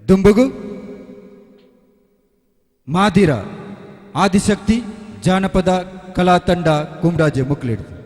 ದುಂಬುಗು ಮಾದಿರ ಆದಿಶಕ್ತಿ ಜಾನಪದ ಕಲಾ ತಂಡ ಕುಂಬ್ಡಾಜೆ ಮುಕ್ಲಿಡ್ದು.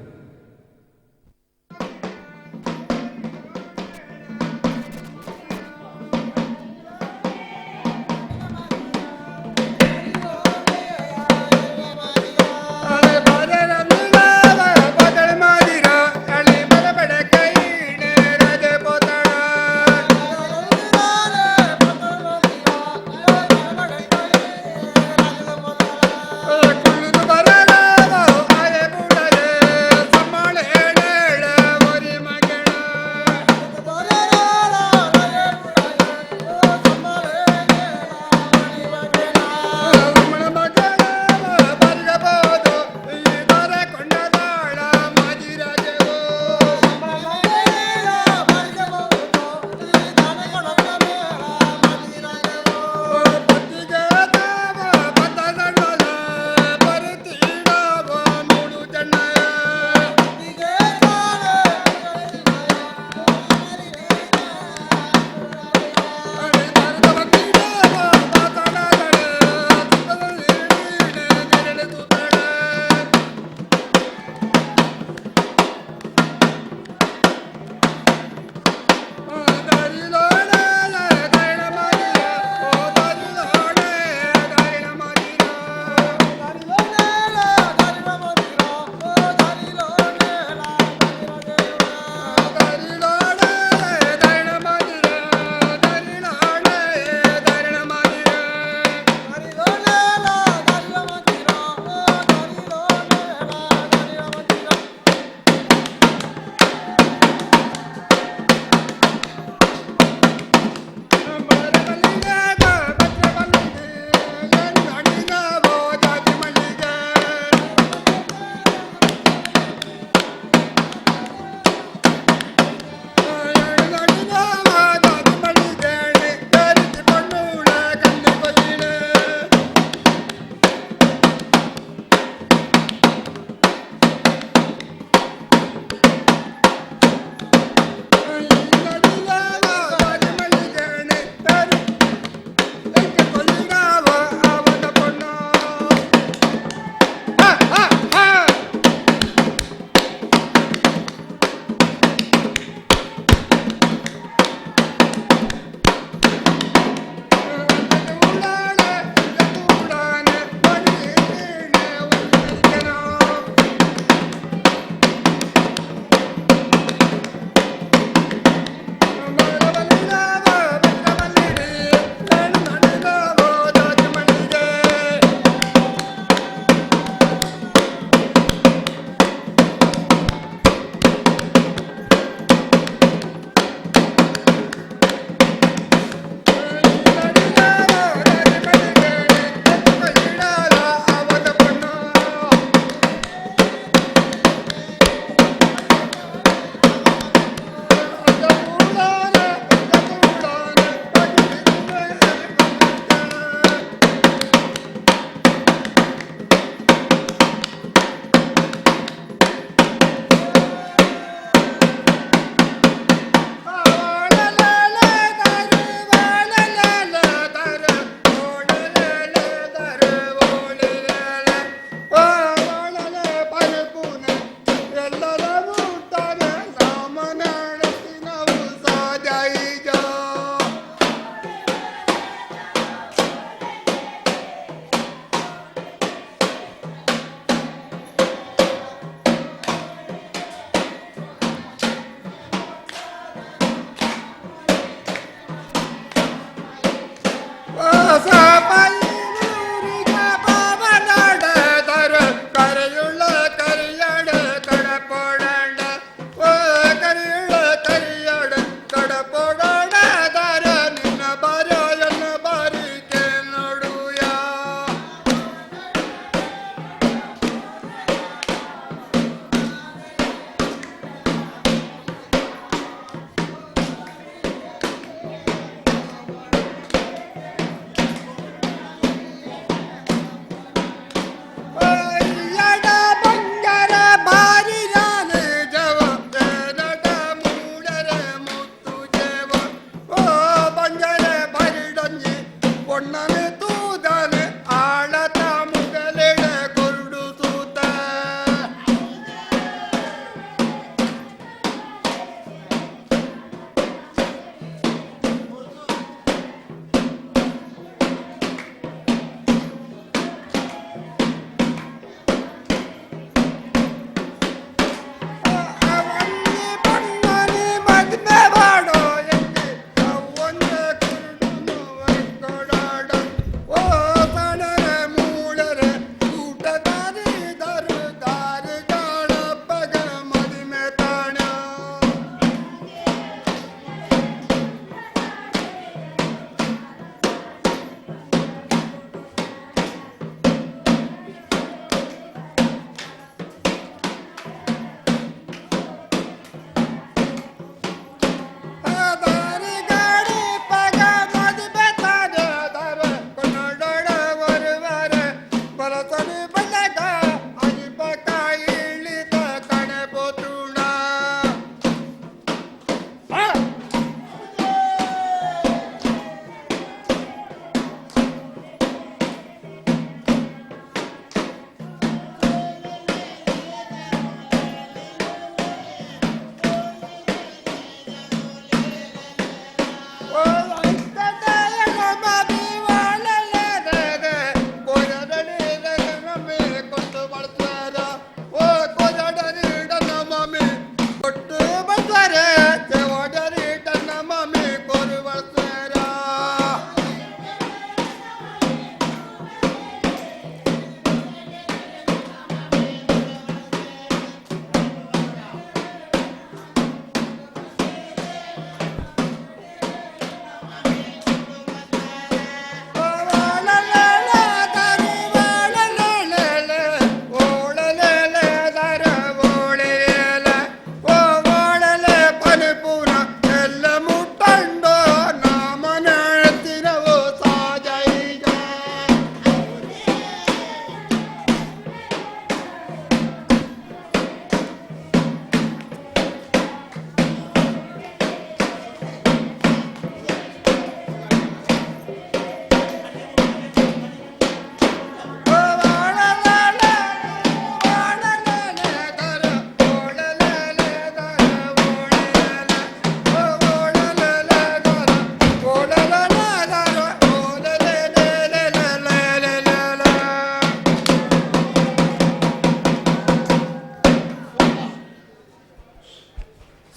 ಕುಳ್ಳುದು ಬರಗಾದ ಆಯೆ ಬುಡರೆ.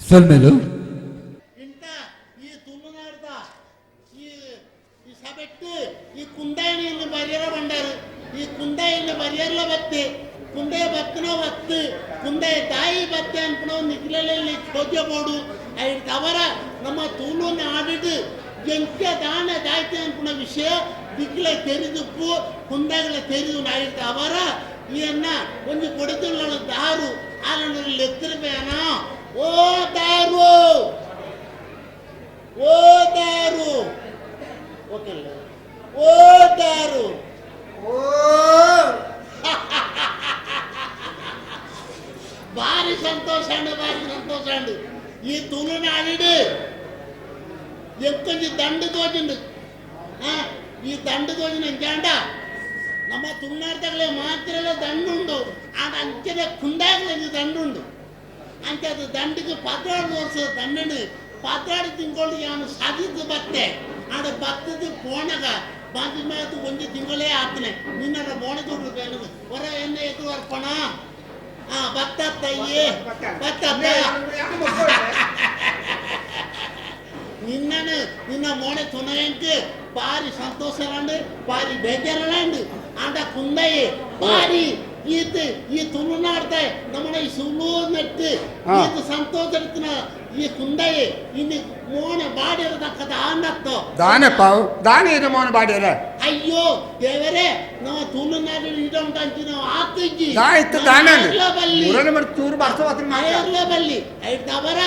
ಸೊಲ್ಮೆಲು. ಇಂತ ಈ ತುಳುನಾಡ್ದ ಈ ಈ ಸಬೆಟ್ಟು ಈ ಕುಂದಾಯನ ಬರಿಯರ ಬಂಡಾರು ಈ ಕುಂದಾಯನ ಬರಿಯರ್ಲ ಬತ್ತೆ ಕುಂದಾಯ ಬತ್ತನ ಬತ್ತು ಕುಂದಾಯ ತಾಯಿ ಬತ್ತೆ ಅನ್ಪಣ ನಿಖಿಲಲ್ಲಿ ಚೋದ್ಯ ಬೋಡು ಐದು ತವರ ನಮ್ಮ ತುಳುನಾಡಿಡು ಎಂಚ ದಾನ ದಾಯ್ತೆ ಅನ್ಪುಣ ವಿಷಯ ದಿಕ್ಲೆ ತೆರಿದುಪ್ಪು ಕುಂದಾಗಲ ತೆರಿದು ನಾಯಿತ ಅವರ ಈ ಅನ್ನ ಒಂಜಿ ಕೊಡುತ್ತುಳ್ಳ ದಾರು ಆಲನ್ನು ಲೆತ್ತಿರಬೇನ ಓ ದಾರು ಓ ದಾರು ಓಕೆ ಓ ದಾರು. ಓ. ಭಾರಿ ಸಂತೋಷ ಅಂಡು, ಭಾರಿ ಸಂತೋಷ ಅಂಡು. ಈ ತುಳುನಾಡಿಡು ಎಂಕೊಂಜಿ ದಂಡು ತೋಜಿಂಡು. ಆ, ಈ ದಂಡು ತೋಜಿನ ಎಂಚಾಂಡ ನಮ್ಮ ತುಳುನಾಡ್ದಾಗಲೇ ಮಾತ್ರ ದಂಡುಂಡು. ಆಡ ಅಂಚನೆ ಕುಂದಾಗಲೇ ದಂಡುಂಡು. ಅಂಚೆ ಅದು ದಂಡಿಗೆ 14 ವರ್ಷದ ದಂಡನು 14 ತಿಂಗಳು ಯಾನು ಸದಿದ್ದು ಬತ್ತೆ. ಆಡ ಬತ್ತದ ಪೋಣಗ ಬಾಕಿ ಮಾತು ಒಂಜಿ ತಿಂಗಳೇ ಆತನೆ ನಿನ್ನ ಬೋಣ ದುಡ್ಡು ಹೊರ ಎಣ್ಣೆ ಎದ್ದು ಅರ್ಪಣ. ಆ ಬತ್ತತ್ತಯ್ಯೇ ಬತ್ತತ್ತ. ನಿನ್ನನು ನಿನ್ನ ಮೋಣೆ ತುನಯಂಕ್ ಬಾರಿ ಸಂತೋಷರಂಡು, ಬಾರಿ ಬೇಜಾರಂಡು. ಆಂಡ ಕುಂದಯ್ಯ ಬಾರಿ ಈತ ಈ ತುಳುನಾಡ್ದ ನಮ್ಮನ ಈ ಸುಳ್ಳು ನೆಟ್ಟು ಈತ ಸಂತೋಷ ಈ ಕುಂದಯ್ಯ ಇನ್ನು ಮೋಣೆ ಬಾಡಿರತಕ್ಕದ ಆನತ್ತೋ. ದಾನೆ ಪಾವು ದಾನೆ ಇದು ಮೋನ ಬಾಡಿಯಲ್ಲ. ಅಯ್ಯೋ ದೇವರೇ, ನಮ್ಮ ತುಳುನಾಡಿನ ಇಡೋಂಟ ನಾವು ಆತಿಜ್ಜಿ. ದಾ ಇತ್ತು ದಾನೆ ಬಲ್ಲಿ ಮುರಳಿ ಮಾಡಿ ಚೂರು ಬರ್ಸೋ ಮಾತ್ರ. ಅಯರ್ಲ ಬಲ್ಲಿ ಐತವರ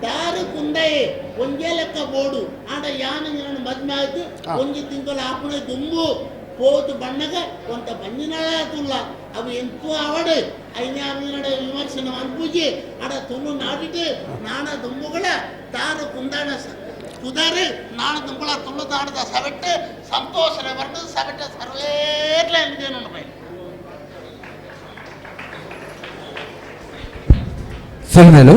ದಾರು ಕುಂದಯೆ ಒಂಜೇ ಲೆಕ್ಕ ಬೋಡು. ಆಂಡ ಯಾನ ನಿನ್ನ ಮದ್ಮೆ ಆಯ್ತು. ಒಂಜಿ ತಿಂಗಳು ಆಪುಣ ದುಂಬು ಪೋತು ಬಣ್ಣಗ ಒಂತ ಬಂಜಿನಾಳ ತುಲ್ಲ ಅವು ಎಂತೂ ಅವಡು ಐನೇ ನಡೆ ವಿಮರ್ಶನ ಅನ್ಪೂಜಿ. ಅಡ ತುಳು ನಾಡಿಟ್ಟು ನಾಣ ದುಂಬುಗಳ ದಾರು ಕುಂದಾಣ ಕುದಾರು ನಾಣ ದುಂಬುಳ ತುಳು ದಾಡದ ಸವೆಟ್ಟು ಸಂತೋಷನೆ ಬರ್ದು ಸವೆಟ್ಟು ಸರ್ವೇರ್ಲ ಎಂದೇನು ಬೈ. ಸೊಲ್ಮೆಲು.